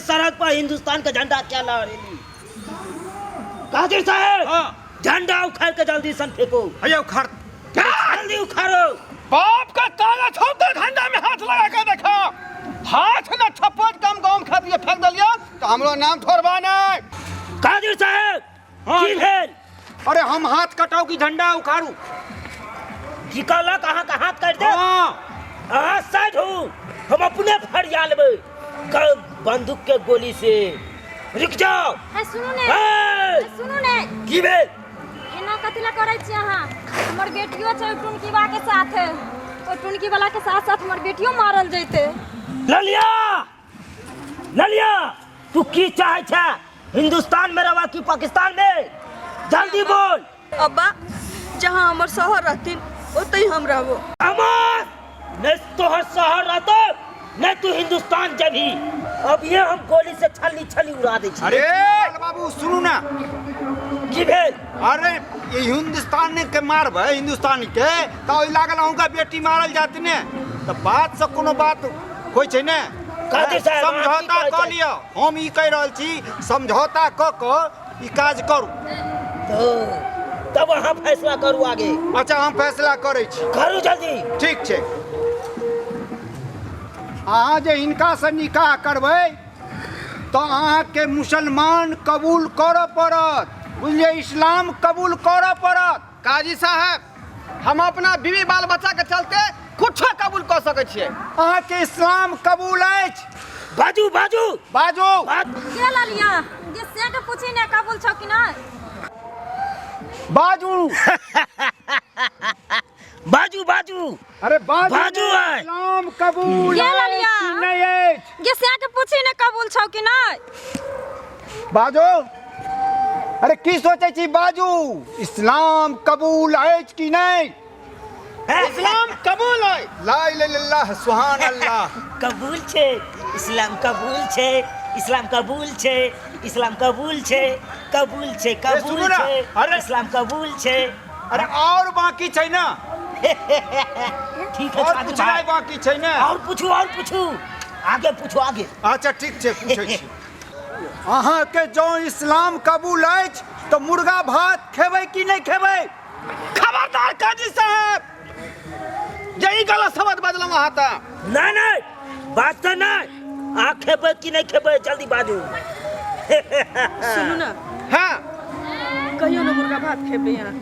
सड़क पर हिंदुस्तान के झंडा क्या लहरेली। कादिर साहब, हाँ। झंडा उखाड़ के जल्दी सन फेंको। हैया उखाड़, जल्दी उखाड़ो। बाप का ताला छोड़ दे, झंडा में हाथ लगा के देखो, हाथ न छप्पड़ कम गाँव खा दिए फेंक दलिया तो हमरो नाम थोड़बा नहीं। कादिर साहब, हाँ। की भेल? अरे हम हाथ कटाऊ की झंडा उखाड़ू? की कहलक अहाँ के हाथ काटि दे? हाँ। अहाँ साइड हो, हम अपने फरिया लेबै बंदूक के गोली से। रुक जाओ। हे सुनू ने। हे! हे सुनू ने। की भेल? एना कथी ला करै छी अहाँ? हमर बेटियो छै ओहि टुनकीबा के साथे, ओहि टुनकी वाला के साथ साथ हमर बेटियो मारल जैते। ललिया, ललिया, तू की चाहे छे, हिंदुस्तान में रहवा कि पाकिस्तान में? जल्दी बोल। अब्बा, जहाँ हमर शहर रहथिन ओतहि हम रहबो। अमर नहीं तोहर शहर रहतो, नहीं तू हिंदुस्तान जबी। अब ये हम गोली से छल्ली छल्ली उड़ा दे छी। अरे बाबू सुनू ना। की भेल? अरे ये हिंदुस्तान के मारबै, हिंदुस्तान के तऽ ओहि लागल अहूँके बेटी मारल जात ने, तऽ बात से कोनो बात होइ छै ने। कादिर साहब, अहाँ की समझौता कहै कऽ छी? लिअ। हम ई कहि रहल छी, समझौता कऽ कऽ ई काज करू। तो तब अहाँ फैसला करू आगे। अच्छा, हम फैसला करै छी। करू जल्दी। ठीक छै। अहाँ जे हिनकासँ निकाह करबै तऽ अहाँके मुसलमान कबूल करऽ पड़त, बुझलियै? इस्लाम कबूल करऽ पड़त। काजी साहब, हम अपना बीवी बाल बच्चा के चलते कुछो कबूल कऽ सकै छियै। अहाँके इस्लाम कबूल अछि? बाजू, बाजू। बाजू। के ललिया जे से के पूछी ने कबूल छौ कि नहीं? बाजू। बाजू, बाजू। अरे बाजू। बाजू ने, है। इस्लाम कबूल के अछि ललिया? कि नहि अछि? गे से के पूछी ने कबूल छौ कि नहीं? बाजू। अरे की सोचै छी, बाजू, इस्लाम कबूल अछि कि नहि? इस्लाम कबूल है। ला इलाहा इल्लल्लाह, सुभान अल्लाह। कबूल छे इस्लाम, कबूल छे इस्लाम, कबूल छे इस्लाम, कबूल छे, कबूल छे, कबूल सुनू ना, छे। अरे- इस्लाम कबूल छे। अरे और बाकी छै ना? ठीक है। और छात्र पूछनाइ भाई। बाकी छै ने? और पूछू, और पूछू, आगे पूछू, आगे। अच्छा ठीक छै, पूछै छी। अहाँके जँ इस्लाम कबूल अछि तऽ मुर्गा भात खेबै कि नहि खेबै? खबरदार काजी साहब, जे ई गलत शब्द बजलहुँ अहाँ तऽ। नहीं नहीं, बात तऽ नहीं, अहाँ खेबै कि नहि खेबै, जल्दी बाजू। सुनू ने। हाँ। कहियो ने मुर्गा भात खेबै अहाँ?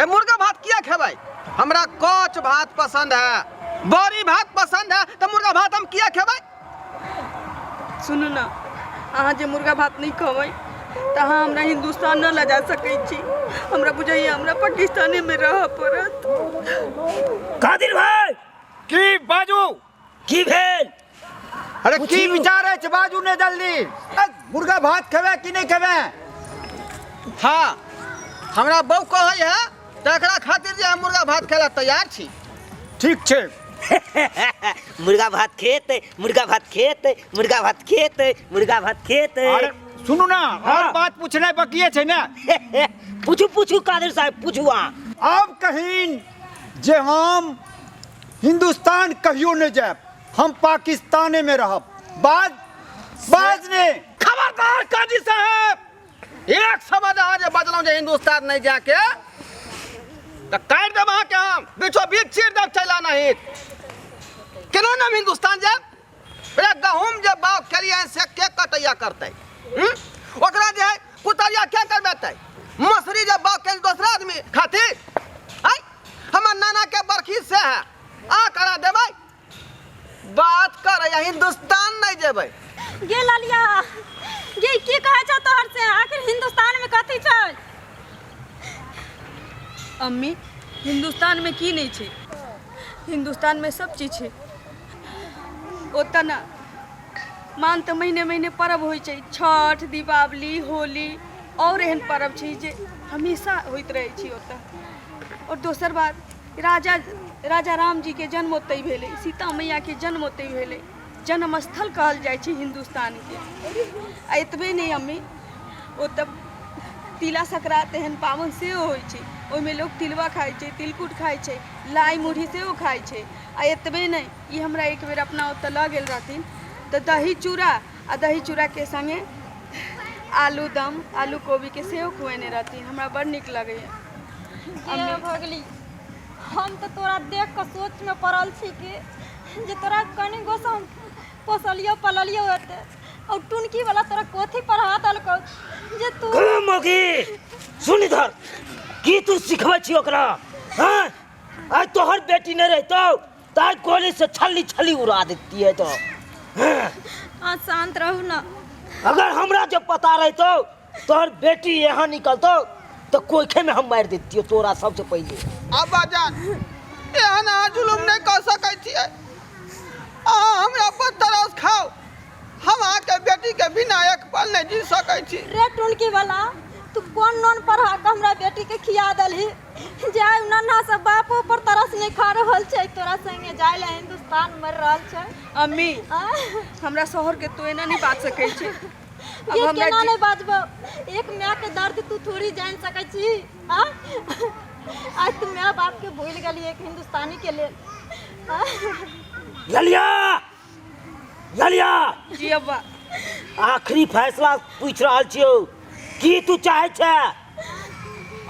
ए मुर्गा भात किया खेबै? हमरा कच भात पसंद है, बड़ी भात पसंद है, तऽ मुर्गा भात हम किया खेबै? सुनू ने, अहाँ जे मुर्गा भात नहि खेबै तऽ अहाँ हमरा हिन्दुस्तान नहि लऽ जा सकै छी। हमरा बुझाइए हमरा पाकिस्तानेमे रहऽ पड़त। कादिर भाई। की बाजू? की भेल? अरे की पूछियौ। विचार अछि, बाजू ने जल्दी। ए, मुर्गा भात खेबै कि नहि खेबै? हाँ, हमरा बहू कहै है तऽ एकरा खातिर जे हम मुर्गा भात खाय ला तैयार छी। ठीक छै। मुर्गा भात खेतै, मुर्गा भात खेतै, मुर्गा भात खेतै, मुर्गा भात खेतै। अरे सुनू ना, हाँ। और बात पूछनाइ बकिए छै ने? पूछू, पूछू कादिर साहब, पूछू अहाँ। आब कहीन जे हम हिंदुस्तान कहियो नहि जायब, हम पाकिस्ताने में रहब। बाज, बाज ने। खबरदार काजी साहब, एक शब्द अहाँ जे बजलहुँ जे हिंदुस्तान नहि जाके, तऽ काटि देब अहाँके हम, बीचो बीच चीर देब। चलि नहीं, केना ने हम हिंदुस्तान जायब? अरे गहूम जे बाग केलियै से के कटैया करतै? हम्म? ओकरा जे है कुतरिया के करबेतै? मसुरी जे बाग केलियै दोसरा आदमी खातिर आय, हमर नाना के बरखी से है, आ करा देबै बात करे हिंदुस्तान नहीं जेबै। गे ललिया गे, की कहै छौ तोहर से? आखिर हिंदुस्तान में कथी छै? अम्मी, हिंदुस्तान में की नहीं छै? हिंदुस्तान में सब चीज छै। ओतऽ ने मान तऽ महीने महीने पर्व होइ छै, छठ, दीपावली, होली, आओर एहन पर्व छै जे हमेशा होइत रहै छै ओतऽ। आओर दोसर बात, राजा राजा राम जीके जन्म ओतहि भेलै, सीता मैयाके जन्म ओतहि भेलै। जन्म स्थल कहल जाइ छै हिन्दुस्तानके। आ एतबे नहि अम्मी, ओतऽ तिला संक्रान्ति एहन पाबनि सेहो होइ छै। ओहिमे लोक तिलबा खाइ छै, तिलकुट खाइ छै, लाइ मुरही सेहो खाइ छै। आ एतबे नहि, ई हमरा एक बेर अपना ओतऽ लऽ गेल रहथिन तऽ दही चूड़ा आ दही चूड़ाके सङ्गे आलू दम आलू कोबीके सेहो खुएने रहथिन हमरा बड़ नीक लगैए। गे भगली, हम तऽ तोरा देख कऽ सोचमे पड़ल छी कि जे तोरा कनि गोसँ हम पोसलियौ पललियौ एते, और टुनकी वाला तोरा कथी पढ़ा देलकौ जे तू। गे मौगी सुन इधर, की तू सिखबै छी ओकरा? हाँ, आइ तोहर बेटी नहीं रहितौ तऽ आइ गोली से छल्ली छल्ली उड़ा देती है। तो हाँ? अहाँ शांत रहू ना। अगर हमरा जब पता रहितौ तोहर बेटी यहाँ निकलतौ तो कोइखे में हम मारि देतियो तोरा सबसे पहिले। अब्बा जान, एहन अहाँ जुलुम नहि कऽ सकै छियै। अहाँ हमरा पर तरस खाउ, हम अहाँके बेटीके बिना एक पल नहि जी सकै छी। रे टुनकी वाला, तू कोन नोन पढ़ा कऽ हमरा बेटी के खिया देलही जे आइ नन्हा से बापो पर तरस नहि खा रहल छै, तोरा संगे जाय ला हिंदुस्तान मरि रहल छै। अम्मी, हमरा शोहर के तू एना नहि बाज सकै छी। अब ये हमरा केना नहि बाजबो? एक माय के दर्द तू थोड़ी जान सकै छी। आ आज तू माय बाप के भूल गेली एक हिंदुस्तानी के लेल। आ? ललिया, ललिया। जी अब्बा। आखिरी फैसला पूछ रहल छियौ, की तू चाहे छै?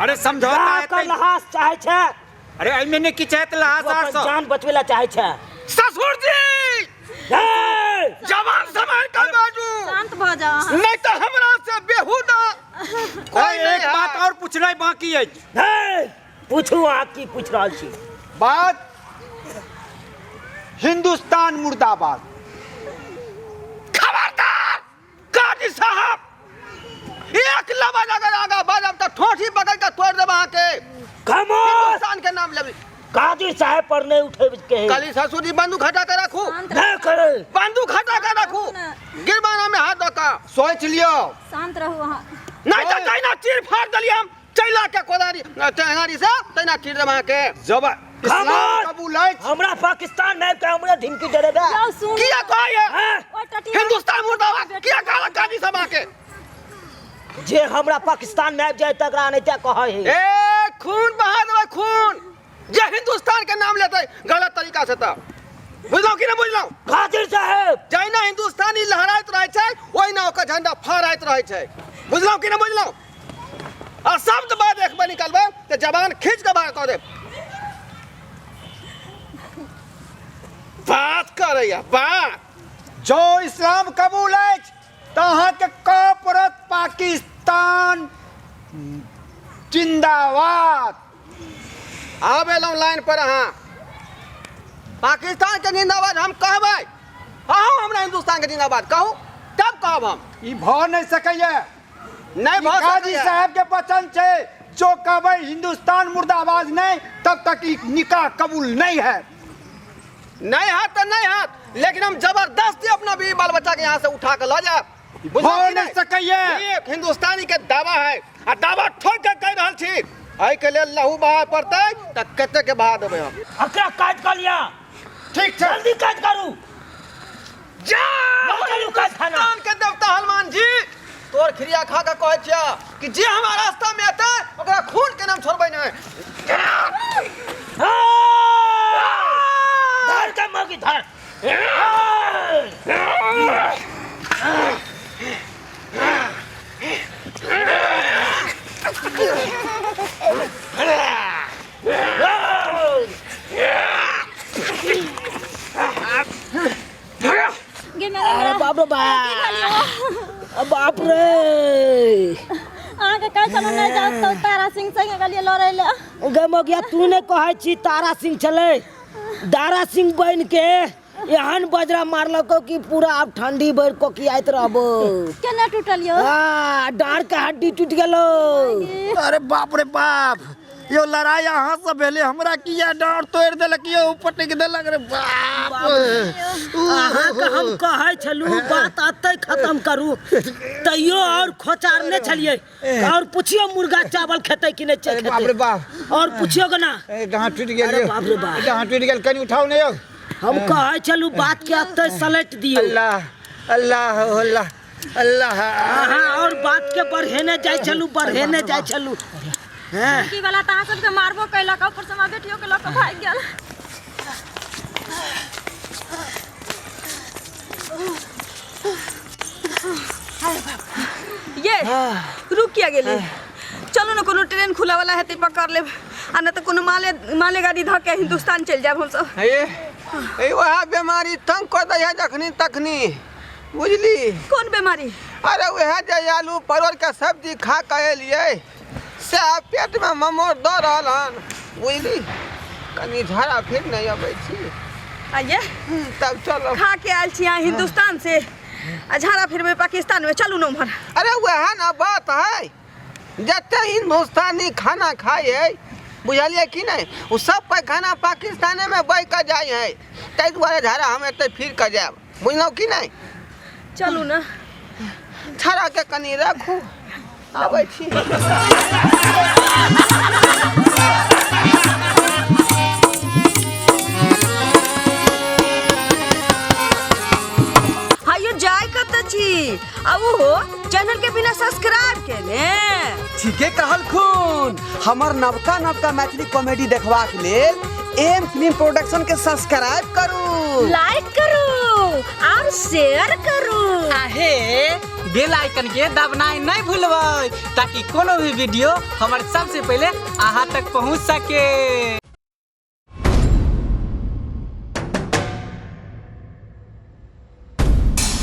अरे समझौता का कर हेतै। लहास चाहे छै? अरे एहिमे नहि किछु हेतै लहास तू आर अपन सब। जान बचबै ला चाहे छै? ससुर जी, ए! जवान समय के बाजू। शांत भऽ जाओ अहाँ। नहीं तो हमरा से बेहुदा कोई ए, नहीं एक है। बात और पूछनाइ बाकी अछि। ए, पूछू अहाँ की पूछ रहल छी। बात हिंदुस्तान मुर्दाबाद। खबरदार काजी साहब, एक लबन अगर आगा बढ़ब तऽ ठोठी पकड़ के तोड़ देब अहाँके। खामोश। हिंदुस्तान के नाम लेबै। काजी साहब पर नहीं उठे के। काली ससुर जी, बंदूक हटा के रखू। शांत। नहीं करे। बंदूक हटा के रखू, गिरबाना में हाथ दऽ कऽ सोच लियौ। शांत रहू अहाँ। नहीं तऽ तहिना चीर फाड़ देलियै हम चैला के कोदारी टेंगारी से, तहिना चीर देब अहाँके। जब इस्लाम खामोश। कबूल अछि। हमरा पाकिस्तान में के हमरा धमकी दे देबे? जाओ सुन। किया कहैये हैं? ओइ टटिया। हिंदुस्तान मुर्दाबाद किया कहलक काजी सब अहाँके? जे हमरा पाकिस्तान में आबि जाए तकरा नहीं ते कहै है। ए खून बहा देबै खून जे हिंदुस्तान के नाम लेतै गलत तरीका से। तऽ बुझलहुँ कि नहि बुझलहुँ? कादिर साहेब, जहिना हिंदुस्तानी लहराइत रहै छै ओहिना ओकर झंडा फहराइत रहै छै। बुझलहुँ कि नहि बुझलहुँ? आ शब्द बाद एक बेर निकलबै तऽ जबान खींच के बाहर कऽ देब। बात करैया बात। जो इस्लाम कबूल अछि तऽ अहाँके कहऽ पड़त पाकिस्तान जिंदाबाद। आब एलहुँ लाइन पर। अहाँ पाकिस्तान के जिंदाबाद हम कहबै, अहाँ हमरा हिंदुस्तान के जिंदाबाद कहू तब कहब हम। ई भऽ नहि सकैया। नहि भऽ काजी सकैया। साहब के वचन छै, जो कहबै हिंदुस्तान मुर्दाबाद नहीं तब तक ई निकाह कबूल नहीं है। नहीं हैत तऽ नहीं हैत, लेकिन हम जबरदस्ती अपना बीवी बाल बच्चा के यहाँ से उठा के लऽ जायब। बुझलहुँ भऽ कि नहि सकैया। ई एक हिंदुस्तानी के दावा है आ दावा ठोक के कहि रहल छी, एहिके लेल लहू बहाय पड़तै तऽ कते के बहा देबै हम। एकरा काट कऽ लिअ। ठीक छै। जल्दी काट करू। जा लऽ चलू कारखाना। हिंदुस्तान के देवता हनुमान जी, तोर खिरिया खा के कहै छियै कि जे हमरा रास्ता में एतै ओकरा खून के नाम छोड़बै नहि। धर के मौगी धर। गे मेरा। अरे बाप रे बाप, बाप रे। अहाँके कहै छलहुँ नहि जाउ तऽ तारा सिंह संगे गेलियै लड़ै लए। गे मौगिया, तू नहि कहै छी तारा सिंह छलै, दारा सिंह बनि के एहन बजरा मारलको कि पूरा आब ठंडी भरि कोकियाइत रहबो। केना टूटल यौ? आ डाँड़ के हड्डी टूटि गेलो। अरे बाप रे बाप, यो लड़ाई अहाँ से भेलै, हमरा किया डाँड़ तोड़ि देलक यौ, पटकि देलक रे बाप। अहाँके हम कहै छलहुँ बात एतै खत्म करू, तैयो और खोचारने छलियै। और पुछियो मुर्गा चावल खेतै कि नहि? अरे बाप रे बाप। और पुछियो के ना। ए, डाँड़ टूटि गेल अरे यौ। बाप रे बाप। डाँड़ टूटि गेल, कनि उठाउ ने यौ। हम कहै छलहुँ बात के एतै सलटि दियौ। अल्लाह अल्लाह अल्लाह अल्लाह। अहाँ और बात के बढ़ेने जाइ छलहुँ, बढ़ेने जाइ छलहुँ। हैं? की वाला तऽ अहाँ सबके मारबो कैलक, ऊपर से हमरा बेटियो के लऽ कऽ भागि गेल। ये रुक किया गेली? चलू ने, कोनो ट्रेन खुला वाला हेतै, पकड़ लेब, आ नहि तऽ कोनो माले माले गाड़ी धऽ के हिंदुस्तान चलि जायब हमसब। हे ए, वएह बीमारी तंग कऽ दै है जखनी तखनी, बुझली? कोन बीमारी? अरे वएह जे आलू परोड़ के सब्जी खा के एलियै से पेट में ममोर दऽ रहल हन, बुझली? कनी झाड़ा फिर नहि अबै छी। आइए। तब चलो। खा के आयल छी अहाँ हिंदुस्तान से आ झाड़ा फिरबै पाकिस्तान में, चलू ने उम्हर। अरे वएह ने बात है, जते हिंदुस्तानी खाना खाइ है, बुझलियै कि नहि, ओ सब पैखाना पाकिस्ताने में बहि कऽ जाइ है, ताहि दुआरे झाड़ा हम एतऽ फिर कऽ जायब, बुझलहुँ कि नहि? चलू ने। झाड़ा के कनी राखू, आबै छी। हायो, जाय कतऽ छी आ ओहो चैनल के बिना सब्सक्राइब केने? ठीके कहलखुन। हमर नवका नवका मैथिली कॉमेडी देखबाक लेल एम फिल्म प्रोडक्शन के सब्सक्राइब करू, लाइक करू और शेयर करू। आहे बेल आइकन के दबनाइ नहीं भूलबै, ताकि कोनो भी वीडियो हमर सबसे पहले अहाँ तक पहुँच सके।